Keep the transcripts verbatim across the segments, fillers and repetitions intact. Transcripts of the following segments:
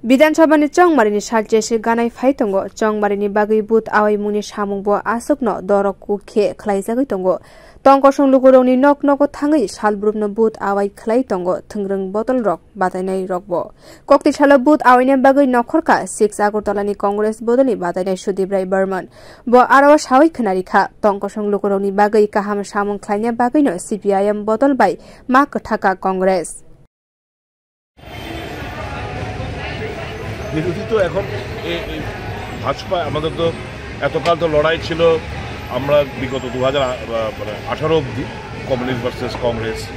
Bidhan Sabha ni Chongmari ni sal chesi ganai phai tongo. Chongmari ni bagwi vote awaimung ni samung bo aswk no dorok kuk khe khlai jagwi tongo. Tongkosong lukurok ni nok nogo thangwi salbrum no vote awai khlai tongo. Thwngrwng botol rok batainai rok bo. Kokti salo vote awaina bagwi nokhorkha six Agartala ni Congress bodol ni batainai Sudip Rai Barman. Bo aro sawi khwnarikha, tongkosong lukurokni bagwi kaham samung khlaina bagwino C P I M bodol bai ma kwthaka Congress. বিরোধী তো এখন এ-, এই ভাজপা, আমাদের তো এতকাল তো লড়াই ছিল, আমরা বিগত দু হাজার আ-, আ-, মানে আঠারো অবধি কমিউনিস্ট ভার্সেস কংগ্রেস।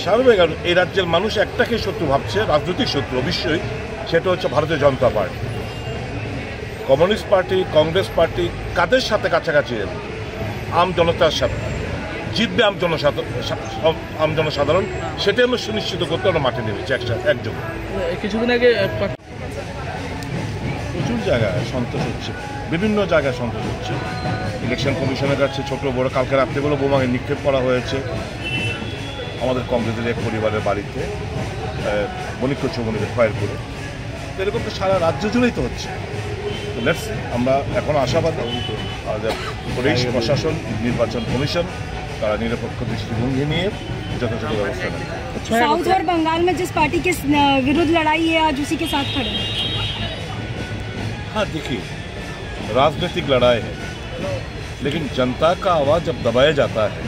স্বাভাবিক, কারণ এই রাজ্যের মানুষ একটাকেই শত্রু ভাবছে, রাজনৈতিক শত্রু অবশ্যই, সেটা হচ্ছে ভারতীয় জনতা পার্টি। কমিউনিস্ট পার্টি, কংগ্রেস পার্টি কাদের সাথে কাছাকাছি এলো? আম জনতার সাথে। জিতবে আম জনসাধ-, সা-, সব আম জনসাধারণ, সেটাই আমরা সুনিশ্চিত করতে আমরা মাঠে নেমেছি একসাথে, একযোগে। কিছুদিন আগে, আহ, পাক- প্রচুর জায়গায় সন্তোষ হচ্ছে, বিভিন্ন জায়গায় সন্তোষ হচ্ছে। ইলেকশন কমিশনের কাছে ছোট বড়, কালকে রাত্রেবেলা বোমা নিক্ষেপ করা হয়েছে আমাদের কংগ্রেসের এক পরিবারের বাড়িতে, আহ, বণিক চৌমুহনীকে ফায়ার করে। এরকম তো সারা রাজ্য জুড়েই তো হচ্ছে। তো লেটস, আমরা এখন আশাবাদী, আহ, যে পুলিশ প্রশাসন, নির্বাচন কমিশন তারা নিরপেক্ষ দৃষ্টিভঙ্গি নিয়ে যথাযথ ব্যবস্থা নেবে। साउथ और बंगाल में जिस पार्टी के स-, विरुद्ध लड़ाई है, आज उसी के साथ खड़े हैं। हाँ, देखिए, राजनीतिक लड़ाई है, लेकिन जनता का आवाज जब दबाया जाता है,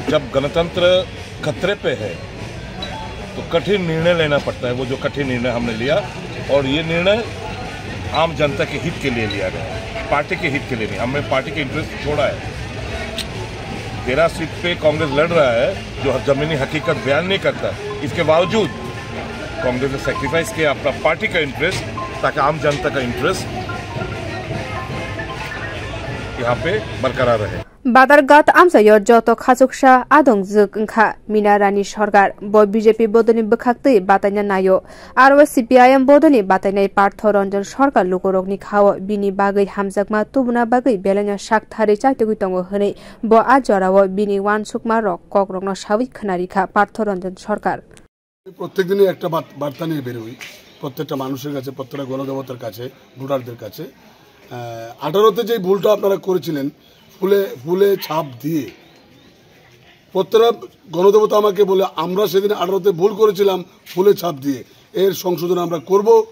जब गणतंत्र खतरे पे है, तो कठिन निर्णय लेना पड़ता है। वो जो कठिन निर्णय हमने लिया, और ये निर्णय आम जनता के हित के लिए लिया गया, पार्टी के हित के लिए नहीं। हमने पार्टी के इंटरेस्ट छोड़ा है। तेरह सीट पे कांग्रेस लड़ रहा है, जो जमीनी हकीकत बयान नहीं करता, इसके बावजूद कांग्रेस ने सैक्रिफाइस किया अपना पार्टी का इंटरेस्ट, ताकि आम जनता का इंटरेस्ट यहाँ पे बरकरार रहे। Badar Ghat amchaio joto khachuksa adong jwk wngkha Mina Rani Sarkar. Bo B J P bodolni bwkhak twi bataina naio. Aro C P I M bodolni batainai Partho Ranjan Sarkar lukurokni khao bini bagwi hamjakma tubuna bagwi belaino sak thari chaitugwi tongo hwnwi bo a jorao bini uansukmarok kokrokno sawi khwnarikha Partho Ranjan Sarkar. প্রত্যেক দিনই একটা বাত-, বার্তা নিয়ে বেরোই, প্রত্যেকটা মানুষের কাছে, প্রত্যেকটা গণদেবতার কাছে, ভোটারদের কাছে। আহ, আঠারোতে যে ভুলটা আপনারা করেছিলেন, ফুলে, ফুলে ছাপ দিয়ে, প্রত্যেকটা গণদেবতা আমাকে বলে, "আমরা সেদিন আঠারোতে ভুল করেছিলাম, ফুলে ছাপ দিয়ে, এর সংশোধন আমরা করব।"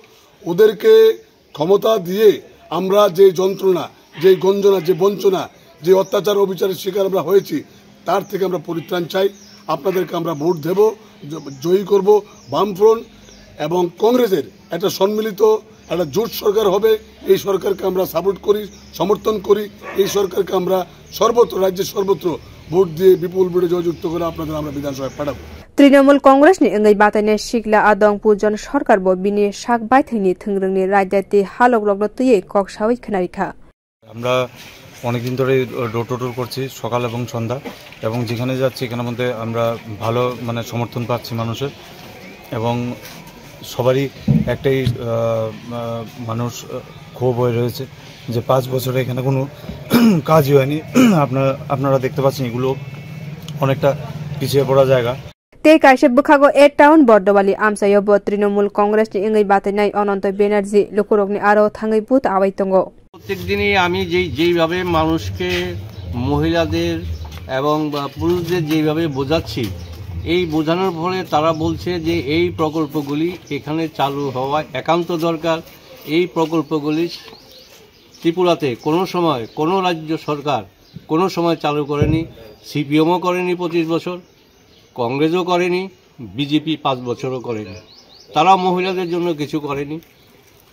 ওদেরকে ক্ষমতা দিয়ে আমরা যে যন্ত্রণা, যে গঞ্জনা, যে বঞ্চনা, যে অত্যাচার অবিচারের শিকার আমরা হয়েছি, তার থেকে আমরা পরিত্রাণ চাই। আপনাদেরকে আমরা ভোট দেব, জ-, জয়ী করব। বামফ্রন্ট এবং কংগ্রেসের একটা সম্মিলিত একটা জোট সরকার হবে। এই সরকারকে আমরা সাপোর্ট করি, সমর্থন করি। এই সরকারকে আমরা সর্বত্র, রাজ্যের সর্বত্র ভোট দিয়ে বিপুল ভোটে জয়যুক্ত করে আপনাদের আমরা বিধানসভায় পাঠাবো। Trinamool Congress ni wngwi batainai sikla adong Pujon Sarkar bo bini sak baithangni thwngrwngni raida tei halokrokno twiwi kok sawi khwnarikha. আমরা অনেকদিন ধরে ডোর টু ডোর করছি, সকাল এবং সন্ধ্যা, এবং যেখানে যাচ্ছি এখানের মধ্যে আমরা ভালো, মানে, সমর্থন পাচ্ছি মানুষের, এবং সবারই একটাই, আহ, আহ, মানুষ, আহ, ক্ষোভ হয়ে রয়েছে যে পাঁচ বছরে এখানে কোনো কাজই হয়নি। আপনারা, আপনারা দেখতে পাচ্ছেন এগুলো অনেকটা পিছিয়ে পড়া জায়গা। Tei kaisa bwkhago A Town Bordowali amchaio bo Trinamool Congress ni wngwi batainai Ananto Banerjee lukurokni aro thangwi vote awai tongo. প্রত্যেক দিনই আমি যেই, যেইভাবে মানুষকে, মহিলাদের এবং বা পুরুষদের যেইভাবে বোঝাচ্ছি, এই বোঝানোর ফলে তারা বলছে যে এই প্রকল্পগুলি এখানে চালু হওয়া একান্ত দরকার। এই প্রকল্পগুলি ত্রিপুরাতে কোনো সময় কোনো রাজ্য সরকার কোনো সময় চালু করেনি, সিপিএমও করেনি পঁচিশ বছর, কংগ্রেসও করেনি, বিজেপি পাঁচ বছরও করেনি, তারা মহিলাদের জন্য কিছু করেনি।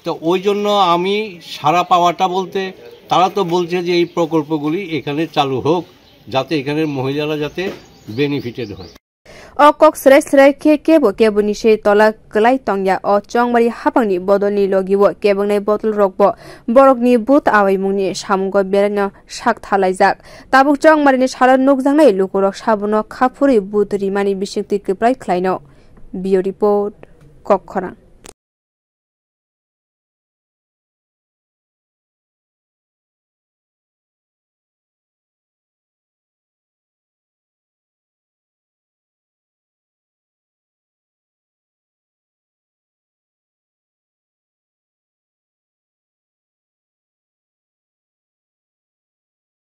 তো ওই জন্য আমি সাড়া পাওয়াটা বলতে, তারা তো বলছে যে এই প্রকল্পগুলি এখানে চালু হোক, যাতে এখানের মহিলারা যাতে বেনিফিটেড হয়। O kok srai srai khe kebo keboni se tola kwlai tongya. O Chongmari hapangni bodolni logio kebongnai botol rokbo borokni vote awaimungni samungo belaino sak thalaijak. Tabuk Chongmarini salo nukjaknai lukurok sabono khaphurwi vote rimani bisingtwi kwplai khlaino. Bureau Report, Kokkhorang.